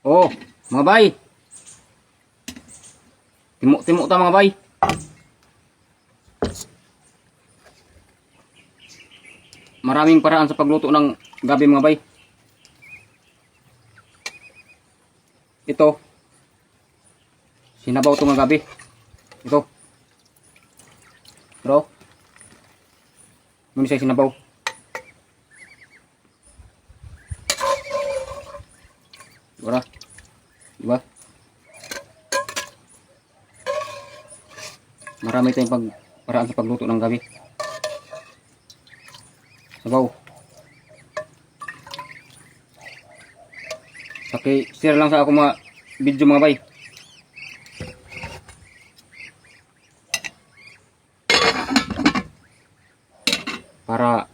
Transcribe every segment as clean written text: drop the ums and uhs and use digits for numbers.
Oh, mga bay. Timo-timo ta, mga bay. Maraming paraan sa pagluto ng gabi, mga bay. Ito. Sinabaw to nga gabi. Ito. Bro. Muna siya sinabaw. Wala. Diba? Marami tayong paraan sa pagluto ng gabi. Sabaw. Paki-share lang sa ako mga video, mga bay. Para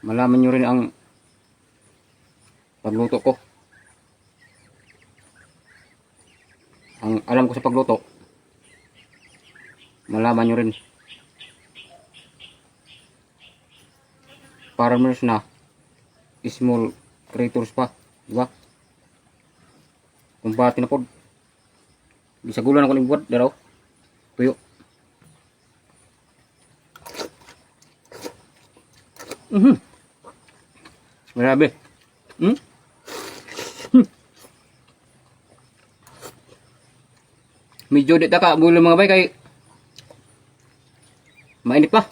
malaman nyo rin ang pagluto ko. Ang alam ko sa pagluto, malaman nyo rin. Farmers na small creators pa, di ba? Kumbati na pod. Gisagulan ako ni buwat, daraw. Tuyo. Grabe. Medyo di ta ka gulo, mga bay, kay mainit pa.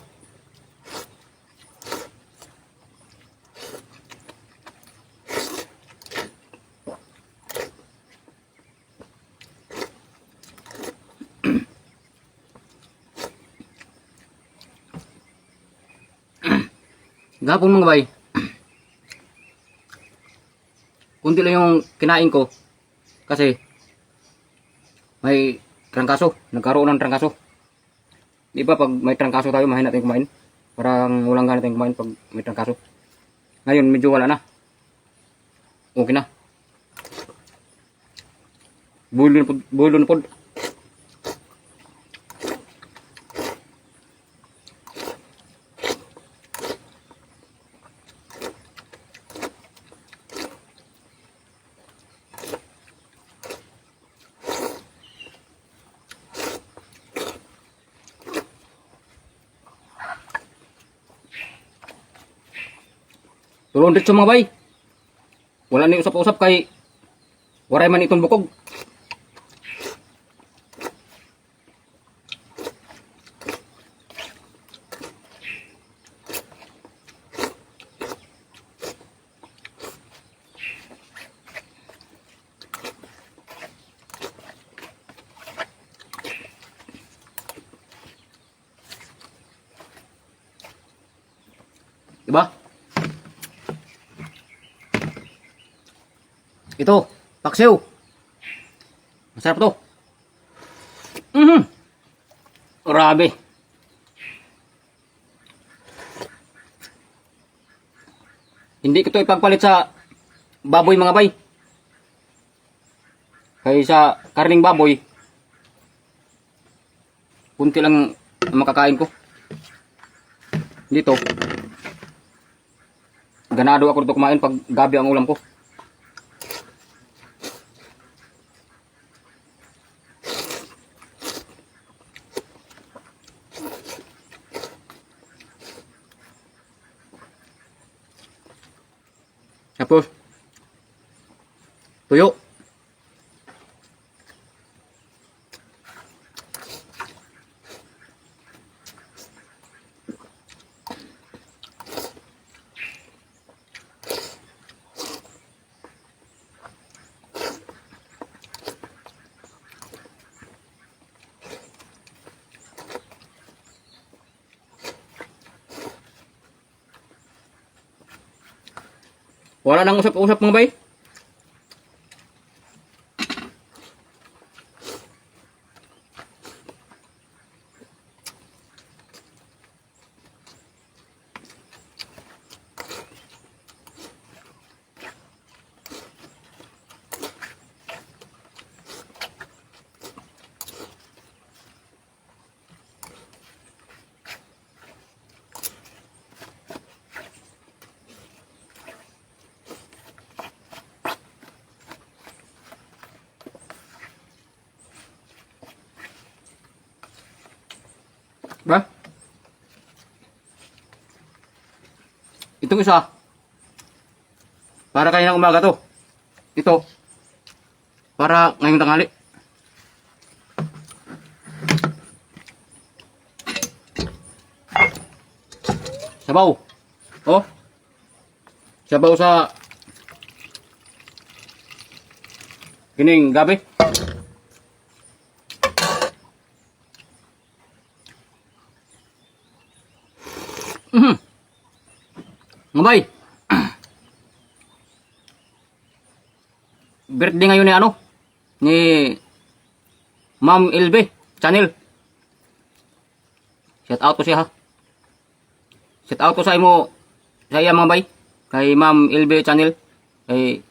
Gapon, mga bay. Kunti lang yung kinain ko kasi may trangkaso, nagkaroon ng trangkaso. Di ba pag may trangkaso tayo, mahina tayong kumain? Parang walang gana tayong kumain pag may trangkaso. Ngayon, medyo wala na. Okay na. Bulo na pod, bulo na pod. Tulon dito, mga bay. Wala ni usap-usap kay waray man itong bukog. Diba? Ito, paksiw. Masarap to. Grabe. Hindi ko to ipagpalit sa baboy, mga bay. Kay sa karning baboy, kunti lang ang makakain ko. Dito, ganado ako dito kumain pag gabi ang ulam ko. Tapos, tuyo. Wala nang usap-usap, mga bay. Itong isa, para kaninang umaga to. Ito, para ngayong tanghali. Sabaw. Oh. Sabaw sa kining gabi. Ngabay. Birthday ngayon ni ano? Ni Ma'am LB Channel. Shout out ko siya, ha. Shout out ko sa imo, sa iya, mga bay. Kay Ma'am LB Channel. Kay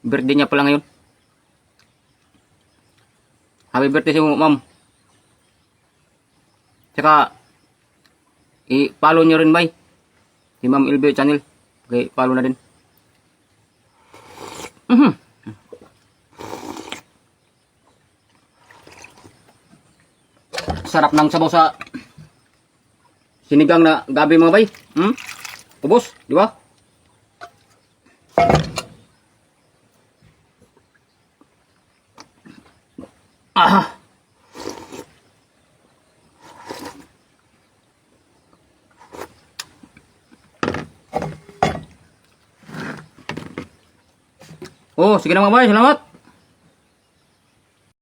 birthday niya pala ngayon. Happy birthday sa imo, Ma'am. Tsaka i-follow niyo rin, bay. Si Ma'am LB Channel. Okay, follow na din. Sarap ng sabaw sa sinigang na gabi, mga bay. Ubos, di ba? Ah. Oh, sige na, mga bay, salamat.